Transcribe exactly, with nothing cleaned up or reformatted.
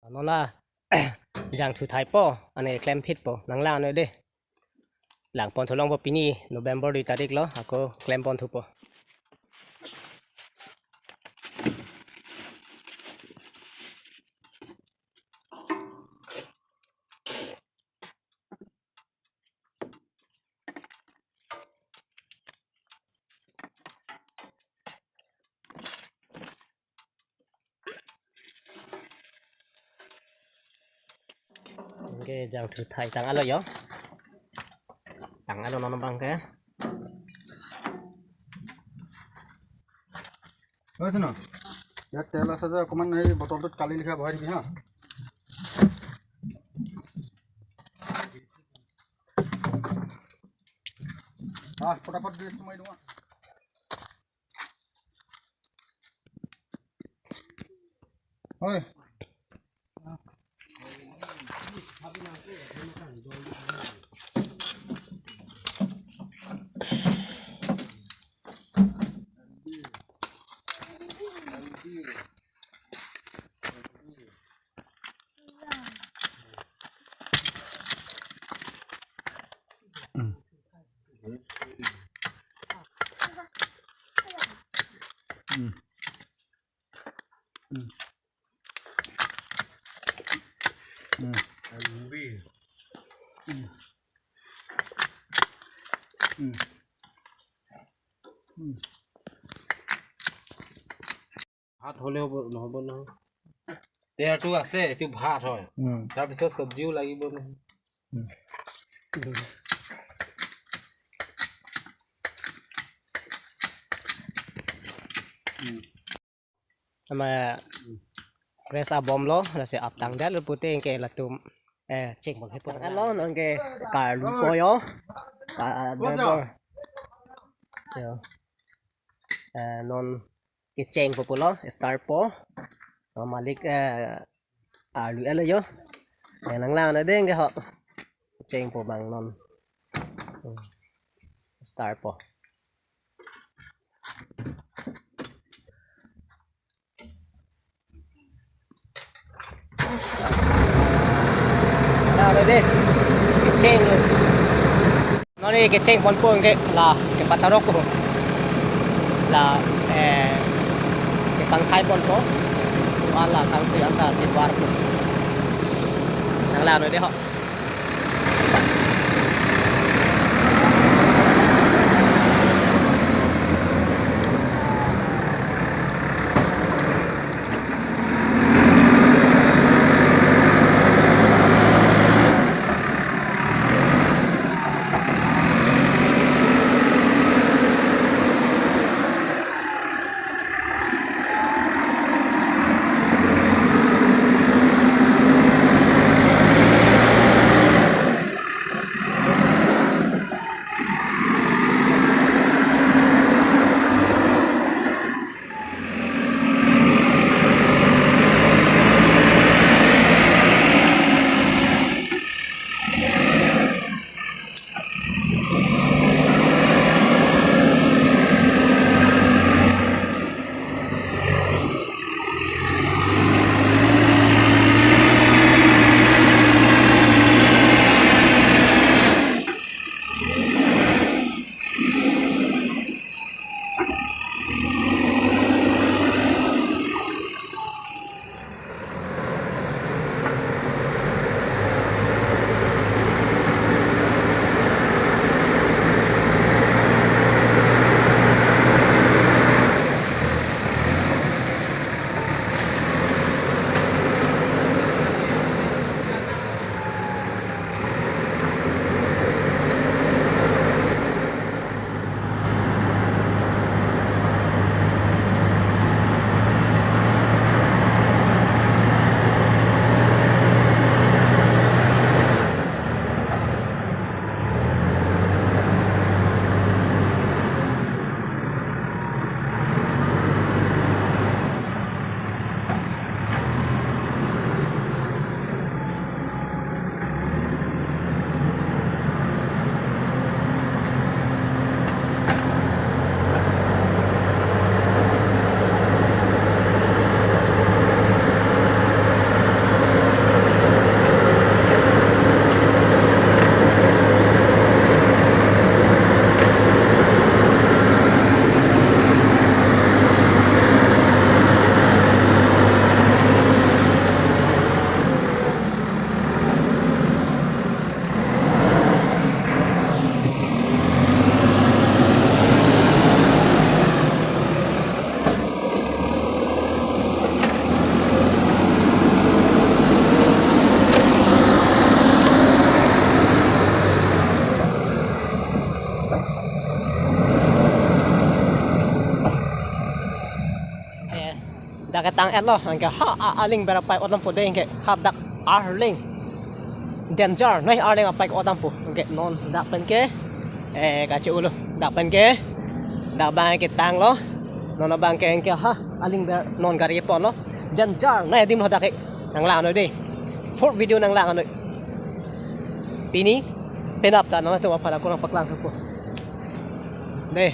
Non la jangthu thaipo, ane klemphitpo, nanglang noi de. Langpon thulongpo, pini November dui tarik lo, ako klempon thupo. Anke jangthu thai tang-alo yo. Tang-alo non abang ke. Oi, suno. Yak tel asa ja, okoman ei botol tut kali likha bahari ha. Ah, fotafot dress tumai dong. Oi. ভাত হ'লে হ'ব, নহ'ব নহয়। তেলটো আছে, এইটো ভাত হয়। উম। তাৰপিছত চব্জিও লাগিব নহয়। উম। Ama rest abomlo, lasi aptang dal pute anke latum, eh, cheng bang hepo. Alo, non ke karlu po yo. Ka-, driver. Yo. Eh, non kechengpo pulo, start po. Oh, malik, eh, arlu elo yo. Eh, nanglang noi de anke ho. Chengpo bang non. Hmm. Start po. Nah, ready. Kecheng. Non ke kecheng ponpo anke la kepatarok ko. La, eh, kepangthai ponpo. Wala kangtui anta tiwar ko. Nanglang noi de ho. tang-etlo, anke ha a, aling ber apai otdampo dei, anke ha dak arling. Danger, noi arling apai otdampo. Anke non dak pen ke, eh, kache-olo. Dak pen ke, dak abang ke tanglo. Non abang ke anke ha aling ber non gari ponlo. Danger, noi adim lo dak ke. Nanglang noi dei. Fourth video nanglang noi. Pini, penap ta non atum aphan ako nangpaklang thupo. Dei,